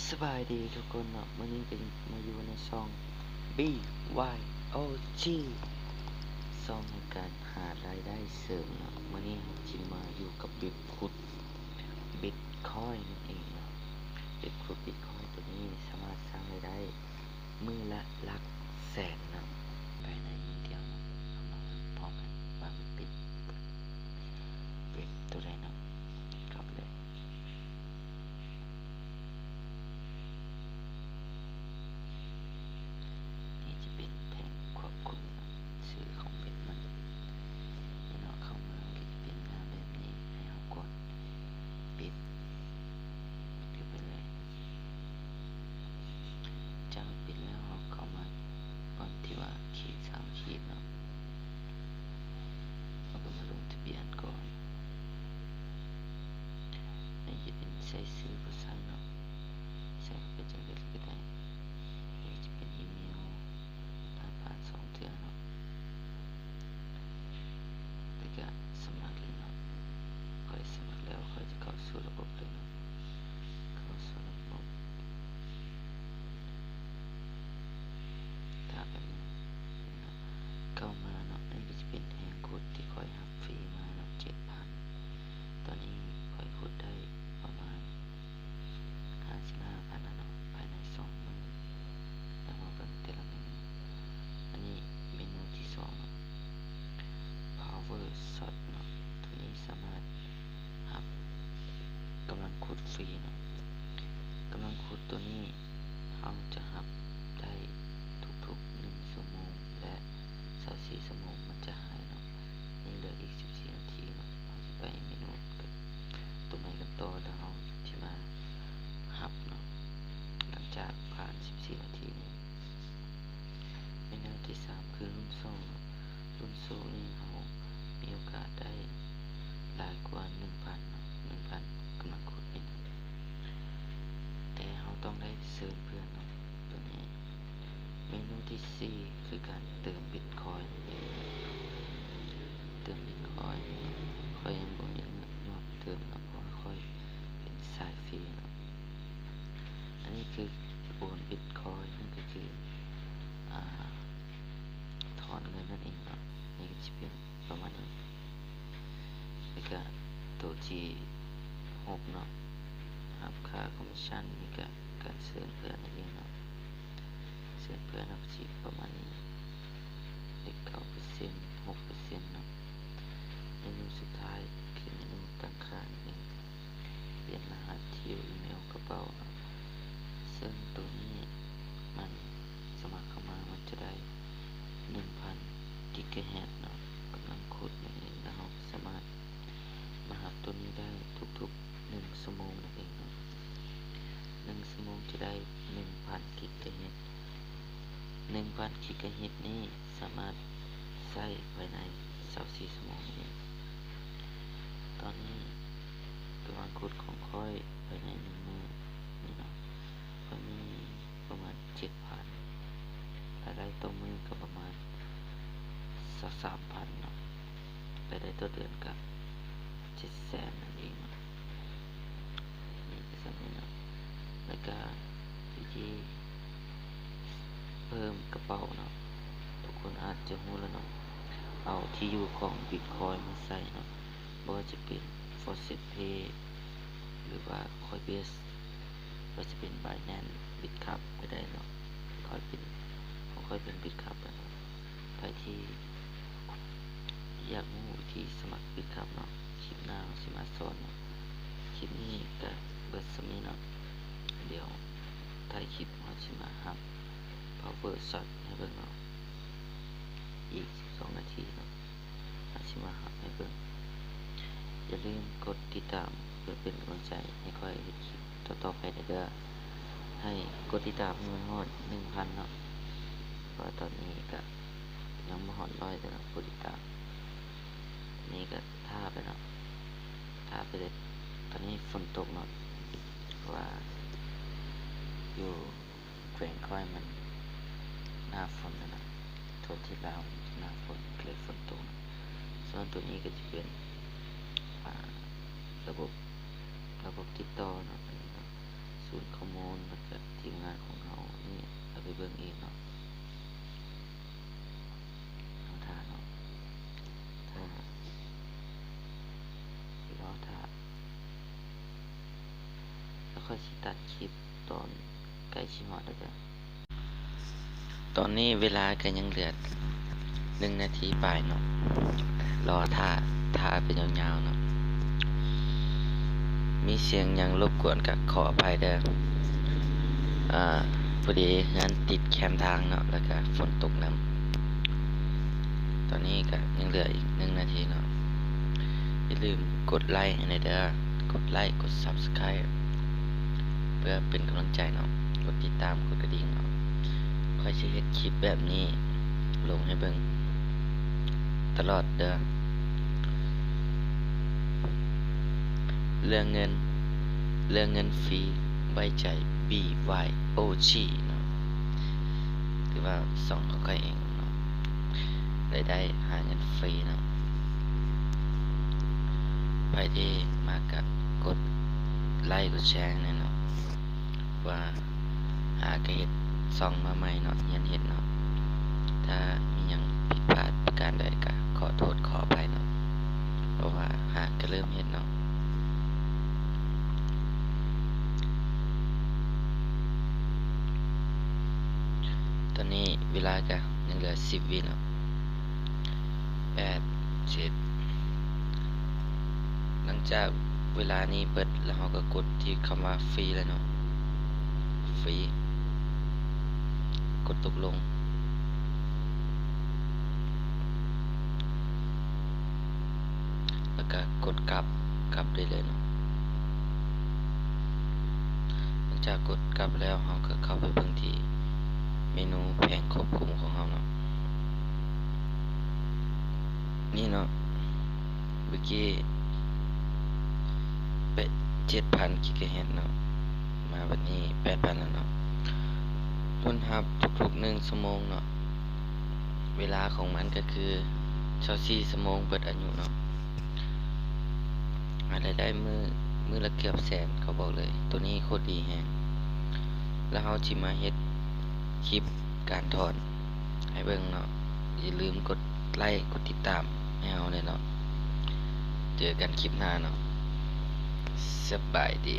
ສະບາຍດີທຸກຄົນເນາະ, ມື້ນີ້ກໍມາຢູ່ໃນຊ່ອງ ບີວາຍໂອຈີ ຊ່ອງໃນການຫາລາຍໄດ້ເສີມເນາະ. ມື້ນີ້ເຮົາຊິມາຢູ່ກັບເວັບຂຸດບິດຄອຍນັ້ນເອງເນາະ. ເວັບຂຸດບິດຄອຍໂຕນີ້ສາມາດສ້າງລາຍໄດ້ມື້ລະຫຼັກແສນເນາະ. ພາຍໃນມື້ດຽວເນາະ, ເຮົາມາເບິ່ງພ້ອມກັນວ່າມັນເປັນເວັບໂຕໃດເນາະ. ເຂົ້າໄປເລີຍ. ນີ້ຈະເປັນແທ່ງຄວບຄຸມເນາະ, ຊື່ຂອງເວັບມັນ. ນີ້ເນາະ, ເຂົ້າມາມັນກໍຈະເປັນໜ້າແບບນີ້, ໃຫ້ເຮົາກົດປິດ. ປິດໄປເລີຍ. ຈາກປິດແລ້ວ ເຮົາເຂົ້າມາບ່ອນທີ່ວ່າຂີດສາມຂີດເນາະ, ເຮົາກໍມາລົງທະບຽນກ່ອນ. ໃນນີ້ຈະເປັນໃສ່ຊື່ບໍ່ໃສ່ເນາະ, ໃສ່ເຂົ້າໄປຈັ່ງໃດກໍໄດ້. ນີ້ຈະເປັນອີເມວ, ຜ່ານຜ່ານສອງເທື່ອເນາະ, ແລ້ວກະສະໝັກເລີຍເນາະ. ຂ້ອຍສະໝັກແລ້ວ ຂ້ອຍຈະເຂົ້າສູ່ລະບົບເລີຍເນາະ, ເຂົ້າສູ່ລະບົບ. ຖ້າແປັບໜຶ່ງເນາະ, ເຂົ້າມາເນາະ, ນີ້ກໍຈະເປັນແຮງຂຸດທີ່ຂ້ອຍຮັບຟຣີມາເນາະ ເຈັດພັນ. ຕອນນີ້ຂ້ອຍຂຸດໄດ້ປະມານ ຫ້າສິບຫ້າພັນແລ້ວເນາະ ພາຍໃນສອງມື້. ແລ້ວມາເບິ່ງແຕ່ລະເມນູ. ອັນນີ້ເມນູທີສອງເນາະ, ພາວເວີຊັອດເນາະ, ໂຕນີ້ສາມາດຮັບກຳລັງຂຸດຟຣີເນາະ. ກຳລັງຂຸດໂຕນີ້ເຮົາຈະຮັບໄດ້ທຸກໆໜຶ່ງຊົ່ວໂມງ ແລະ ຊາວສີ່ຊົ່ວໂມງມັນຈະຫາຍເນາະ. ນີ້ເຫຼືອອີກສິບສີ່ນາທີເນາະ, ເຮົາຈະໄປເມນູໂຕໃໝ່ກັນຕໍ່ ແລ້ວເຮົາຊິມາຮັບເນາະ ຫຼັງຈາກຜ່ານສິບສີ່ນາທີນີ້. ເມນູທີສາມຄືລຸ້ນໂຊກເນາະ, ລຸ້ນໂຊກນີ້ເຮົາມີໂອກາດໄດ້ຫຼາຍກວ່າໜຶ່ງພັນເນາະ, ໜຶ່ງພັນກຳລັງຂຸດນີ້ນະ, ແຕ່ເຮົາຕ້ອງໄດ້ເຊີນເພື່ອນເນາະ ໂຕນີ້. ເມນູທີສີ່ຄືການເຕີມບິດຄອຍນັ້ນເອງເນາະ, ເຕີມບິດຄອຍ. ຂ້ອຍຍັງບໍ່ມີເງິນມາເຕີມເນາະ ເພາະວ່າຂ້ອຍເປັນສາຍຟຣີເນາະ. ອັນນີ້ຄືໂອນບິດຄອຍ, ມັນກໍຄື ອ່າ ຖອນເງິນນັ້ນເອງເນາະ. ນີ້ກໍຊິເປັນປະມານນີ້. ແລ້ວກະໂຕທີຫົກເນາະ, ຮັບຄ່າຄອມມິດຊັນ. ນີ້ກະການເຊີນເພື່ອນນັ້ນເອງເນາະ, ເຊີນເພື່ອນເຮົາກໍຊິປະມານນີ້, ເລກເກົ້າເປີເຊັນ ຫົກເປີເຊັນເນາະ. ເມນູສຸດທ້າຍຄືເມນູຕັ້ງຄ່ານັ້ນເອງ, ປ່ຽນລະຫັດທີ່ຢູ່ອີເມວກະເປົາເນາະ, ເຊິ່ງໂຕນີ້ມັນສະໝັກເຂົ້າມາ ມັນຈະໄດ້ໜຶ່ງພັນກິກກາເຮັດເນາະ ກຳລັງຂຸດນັ້ນເອງ. ແລ້ວເຮົາກໍສາມາດມາຮັບໂຕນີ້ໄດ້ທຸກໆໜຶ່ງຊົ່ວໂມງນັ້ນເອງເນາະ, ໜຶ່ງຊົ່ວໂມງຈະໄດ້ໜຶ່ງພັນກິກກາເຮັດ. ໜຶ່ງພັນກິກກາເຮັດນີ້ສາມາດໃຊ້ພາຍໃນຊາວສີ່ຊົ່ວໂມງນັ້ນເອງ. ຕອນນີ້ກຳລັງຂຸດຂອງຂ້ອຍພາຍໃນໜຶ່ງມື້ນີ້ເນາະ, ຂ້ອຍມີປະມານເຈັດພັນ, ລາຍໄດ້ຕໍ່ມື້ກໍປະມານຊາວສາມພັນເນາະ, ລາຍໄດ້ຕໍ່ເດືອນກໍເຈັດແສນນັ້ນເອງເນາະ. ນີ້ກໍສ່ຳນີ້ເນາະ. ແລ້ວກະວິທີເພີ່ມກະເປົາເນາະ, ທຸກຄົນອາດຈະຮູ້ແລ້ວເນາະ, ເອົາທີ່ຢູ່ຂອງບິດຄອຍມາໃສ່ເນາະ, ບໍ່ວ່າຈະເປັນ Faucet Pay ຫຼືວ່າ Coinbase ບໍ່ວ່າຈະເປັນ Binance Bitcup ກໍໄດ້ເນາະ. ຂ້ອຍເປັນ ຂອງຂ້ອຍເປັນ Bitcup ເນາະ. ໃຜທີ່ຢາກຮູ້ວິທີສະໝັກ Bitcup ເນາະ, ຄລິບໜ້າເຮົາຊິມາສອນເນາະ. ຄລິບນີ້ກະເບິດສ່ຳນີ້ເນາະ, ດຽວທ້າຍຄລິບເຮົາຊິມາຮັບ Power Shot ໃຫ້ເບິ່ງເນາະ, ອີກສິບສອງນາທີເນາະ. ອາດຊິມາຮັບໃຫ້ເບິ່ງ. ຢ່າລືມກົດຕິດຕາມເພື່ອເປັນກຳລັງໃຈໃຫ້ຂ້ອຍເຮັດຄລິບຕໍ່ໆໄປແດ່ເດີ. ໃຫ້ກົດຕິດຕາມໃຫ້ມັນຮອດໜຶ່ງພັນເນາະ, ເພາະວ່າຕອນນີ້ກະຍັງບໍ່ຮອດຮ້ອຍເທື່ອເນາະ ຜູ້ຕິດຕາມ. ນີ້ກະຖ້າໄປເນາະ, ຖ້າໄປເລີຍ. ຕອນນີ້ຝົນຕົກເນາະ, ເພາະວ່າຢູ່ ແຂວງຂ້ອຍມັນໜ້າຝົນແລ້ວນະ, ໂທນທີ່ລາວໜ້າຝົນ ກໍເລີຍຝົນຕົກ. ສ່ວນໂຕນີ້ກໍຈະເປັນ ອ່າ ລະບົບ ລະບົບຕິດຕໍ່ເນາະ, ອັນນີ້ເນາະ, ສູ ຂໍ້ມູນ ແລ້ວກະທີມງານຂອງເຮົານີ້ ເອົາໄປເບິ່ງອີກເນາະ. ເຮົາຖ້າເນາະ ຖ້າ ລໍຖ້າ ແລ້ວຂ້ອຍຊິຕັດຄລິບຕອນໃກ້ຊິຮອດແລ້ວເດີ. ຕອນນີ້ເວລາກໍຍັງເຫຼືອໜຶ່ງນາທີປາຍເນາະ, ລໍຖ້າ ຖ້າໄປຍາວໆເນາະ. ມີສຽງຫຍັງລົບກວນກໍຂໍອະໄພເດີ. ອາ ພໍດີເຮືອນຕິດແຄມທາງເນາະ ແລ້ວກໍຝົນຕົກນຳ. ຕອນນີ້ກໍຍັງເຫຼືອອີກໜຶ່ງນາທີເນາະ. ຢ່າລືມກົດໄລໃຫ້ແດ່ເດີ, ກົດໄລ ກົດ Subscribe ເພື່ອເປັນກຳລັງໃຈເນາະ, ກົດຕິດຕາມ ກົດກະດິ່ງເນາະ. ຂ້ອຍຊິເຮັດຄລິບແບບນີ້ລົງໃຫ້ເບິ່ງຕະຫຼອດເດີ. ເລື່ອງເງິນ ເລື່ອງເງິນຟຣີ ໄວ້ໃຈ BYOG ເນາະ. ຖືວ່າຊ່ອງຂອງຂ້ອຍເອງເນາະ ລາຍໄດ້ຫາເງິນຟຣີເນາະ. ໃຜທີ່ມັກກະກົດໄລ ກົດແຊໃຫ້ແດ່ເນາະ. ວ່າຫາກະເຮັດຊ່ອງມາໃໝ່ເນາະ, ຮຽນເຮັດເນາະ. ຖ້າມີຫຍັງຜິດພາດປະການໃດກະຂໍໂທດຂໍອະໄພເນາະ, ເພາະວ່າຫາກະເລີ່ມເຮັດເນາະ. ຕອນນີ້ເວລາກະຍັງເຫຼືອສິບວິເນາະ. ແປດ ເຈັດ ຫຼັງຈາກເວລານີ້ເບິດແລ້ວ ເຮົາກໍກົດທີ່ຄຳວ່າຟຣີແລ້ວເນາະ, ຟຣີ ກົດຕົກລົງ ແລ້ວກໍກົດກັບ ກັບໄດ້ເລີຍເນາະ. ຫຼັງຈາກກົດກັບແລ້ວ ເຮົາກໍເຂົ້າໄປເບິ່ງທີ່ເມນູແຜງຄວບຄຸມຂອງເຮົາເນາະ. ນີ້ເນາະ ເມື່ອກີ້ ເຈັດພັນກິກາເຮີດເນາະ, ມາບັດນີ້ແປດພັນແລ້ວເນາະ. ຜົນຮັບທຸກໆໜຶ່ງຊົ່ວໂມງເນາະ, ເວລາຂອງມັນກໍຄືຊາວສີ່ຊົ່ວໂມງເບິດອາຍຸເນາະ. ຫາລາຍໄດ້ມື້ ມື້ລະເກືອບແສນ ເຂົາບອກເລີຍ, ໂຕນີ້ໂຄດດີແຮງ. ແລ້ວເຮົາຊິມາເຮັດຄລິບການຖອນໃຫ້ເບິ່ງເນາະ. ຢ່າລືມກົດໄລ ກົດຕິດຕາມໃຫ້ເຮົາແດ່ເນາະ. ເຈີກັນຄລິບໜ້າເນາະ. ສະບາຍດີ.